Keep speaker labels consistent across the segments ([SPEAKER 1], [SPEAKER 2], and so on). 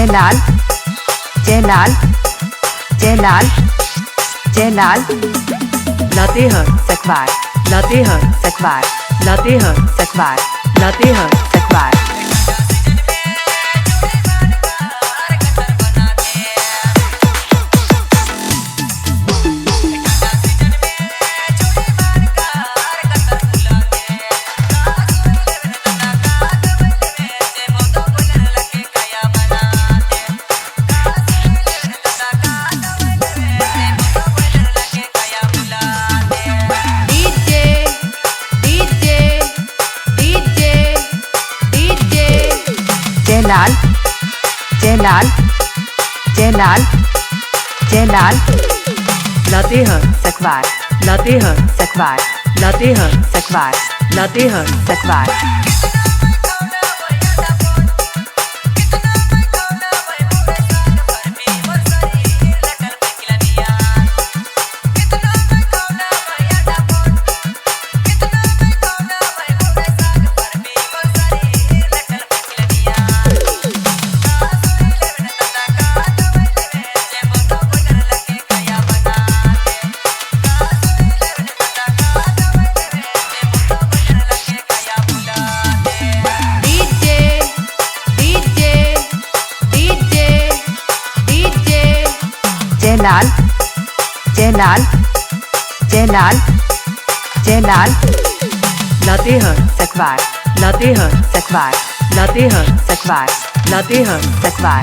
[SPEAKER 1] जयलाल जयलाल जयलाल जयलाल
[SPEAKER 2] लातेहर
[SPEAKER 1] सखवार
[SPEAKER 2] लातेहर
[SPEAKER 1] सखवार
[SPEAKER 2] लातेहर
[SPEAKER 1] सखवार
[SPEAKER 2] लातेहर
[SPEAKER 1] Sakhwar.
[SPEAKER 3] DJ DJ DJ DJ
[SPEAKER 1] Jailal Jailal Jailal Jailal
[SPEAKER 2] Latehar
[SPEAKER 1] Sakhwar
[SPEAKER 2] Latehar
[SPEAKER 1] Sakhwar
[SPEAKER 2] Latehar
[SPEAKER 1] Sakhwar
[SPEAKER 2] Latehar
[SPEAKER 1] Sakhwar.
[SPEAKER 3] DJ DJ DJ DJ
[SPEAKER 1] Jailal Jailal Jailal Jailal
[SPEAKER 2] Latehar
[SPEAKER 1] Sakhwar
[SPEAKER 2] Latehar
[SPEAKER 1] Sakhwar
[SPEAKER 2] Latehar
[SPEAKER 1] Sakhwar
[SPEAKER 2] Latehar
[SPEAKER 1] Sakhwar.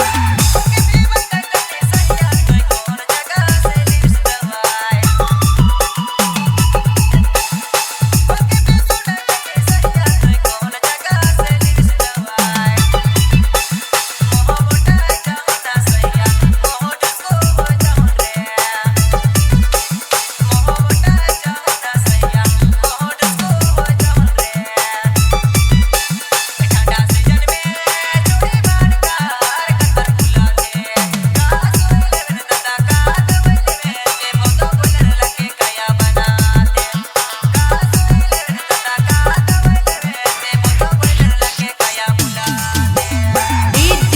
[SPEAKER 3] DJ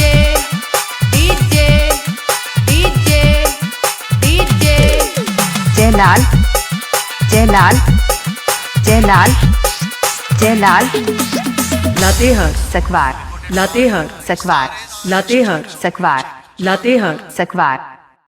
[SPEAKER 3] DJ DJ DJ
[SPEAKER 1] Jailal Jailal Jailal Jailal
[SPEAKER 2] Latehar
[SPEAKER 1] Sakhwar
[SPEAKER 2] Latehar
[SPEAKER 1] Sakhwar
[SPEAKER 2] Latehar
[SPEAKER 1] Sakhwar
[SPEAKER 2] Latehar
[SPEAKER 1] Sakhwar.